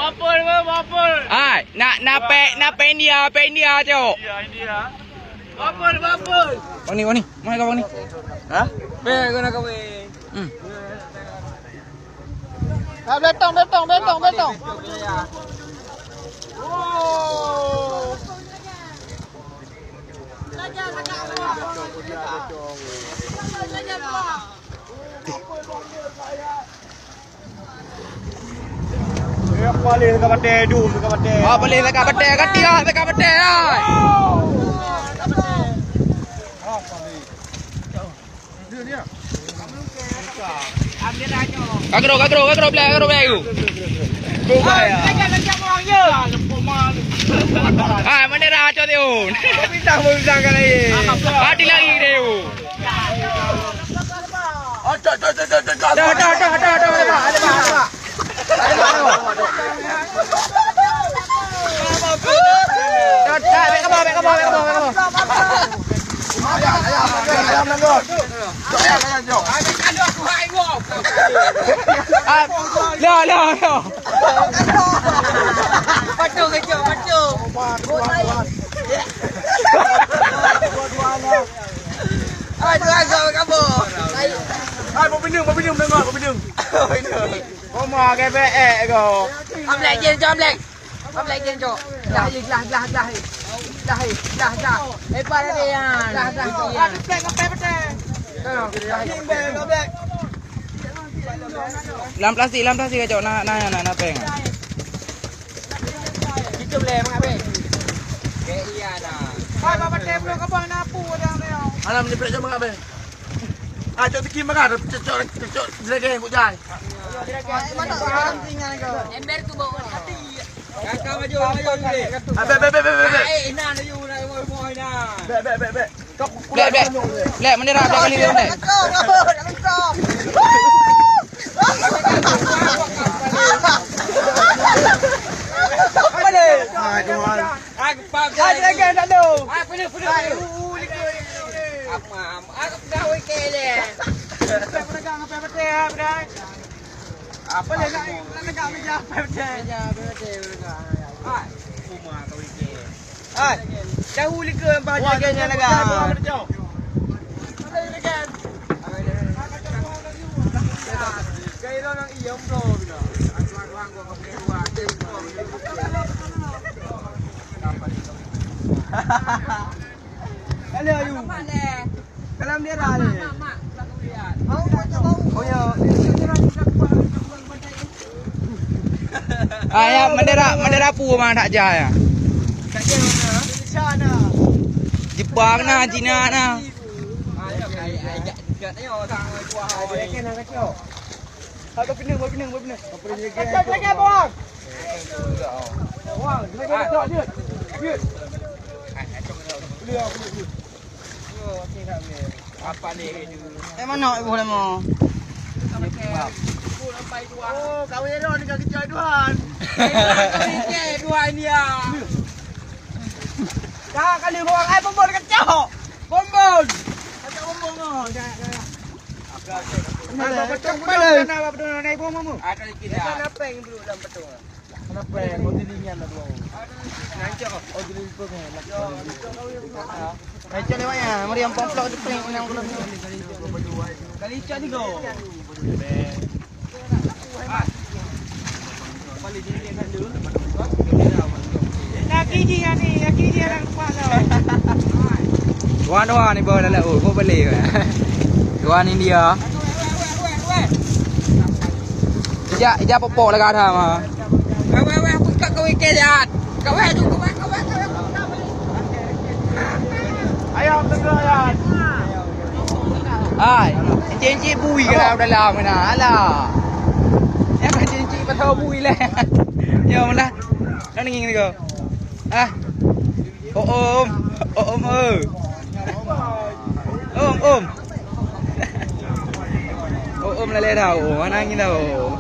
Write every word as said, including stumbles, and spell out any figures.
Bapol, bapol. Hai, na, na pek, na pek India, pek India, cok. India, India. Bapol, bapol. Bang ni, bang ni. Mana kau bang ni? Ha? Pek kau nak kahwin. Hmm. Ah, beletong, beletong, beletong, beletong. Oh. Eh, paling dekat batèe, dum dekat batèe. Ah, paling dekat batèe, kati ah, dekat batèe ah. Ka keudroe, ka keudroe, ka keudroe, black, ka keudroe, black tu. Ah, mana dah cok tiun. Bintang, bintang kan lain. Mati lagi dia tu. Dah, dah, dah, dah, dah, dah, dah, dah. Ah, lah, lah, lah. Patung kejut, patung. Hai, tu agak kamu. Hai, mau pinjam, mau pinjam, dengar, mau pinjam. Oma ke B E ko. Amlek je, jom lek. Amlek je, jom. Dah, dah, dah, dah. Dah, dah, dah. Eh, pada dia. Dah, dah, dah. Ada black, apa, apa? Tolong, dah. Lam plastik, lam plastik, cok. Nah, nah, nah, nah, peng. Itu boleh, Mak Abang. Ke iya dah. Hai, Bapak Teh, belum kebang, nak apa orang dia? Alam ni, percaya Mak Abang. Ah, cok tiki makan, cok, cok, cok, jeregen kujai. Ember tu bawa hati. Kakak maju, maju, maju. Ah, bek, bek, bek, bek, bek, bek. Eh, Inan, ayu, nak, nak, nak. Bek, bek, bek, bek. Black, black. Black, bendera, black kali dia, black. Apa ni? Ah, Tuhan. Ah, kepala. Ah, jeregen tak ada. Ah, penuh, penuh, penuh. Apa, apa, ah, pedah wicket je. Pedah, pedah, pedah, pedah. Apa lagi nak, nak tegak meja apa macam? Meja apa macam? Hai, rumah kau ini. Hai, jauh lika baju geng yang lagak. Gaya orang iya bro bila. Aku aku aku kau punya buat. Kalau ayu. Kalau dia dah ni. Oh ya. Ah, ya, bendera, bendera pu mah tak jah ya. Jepang na, Cina na. Ada pinang, ada pinang, ada pinang. Kacau lagi, bawang. Bawang, lagi, lagi, lagi. Beliau, beliau, beliau. Eh, mana ibu lama? Oh, kawin dah ni kaki cai Tuhan. Kawin ke Tuhan dia. Dah kali buang ai bombon kacau. Bombon. Kacau bombon tu. Ada lagi dah. Ada lagi dah. Kenapa yang belum dalam betul? Kenapa? Oh, dilinya lah dua. Nanti oh, dilipu kan. Macam ni, Mak, ya? Mari yang pomplok di prank enam puluh. Kali cak tiga. Laki dia ni, laki dia orang kuat tau. Tuan-tuan ni bawa dalam, oh, kau boleh. Tuan India. Ija, ija popok lagak dah mah. Weh, weh, weh, aku tak kau ikan jat. Kau weh tu, kau weh, kau weh, kau weh. Ayam tengah, ayam. Hai, encik-encik bui ke dalam, dalam kena. Alah. Yang encik-encik patah bui lah. Ya, mana? Nak nenging ni kau? Ah. Oh, om. Oh, om, oh. Om, om. Oh, om lalai dah. Oh, mana angin dah. Oh.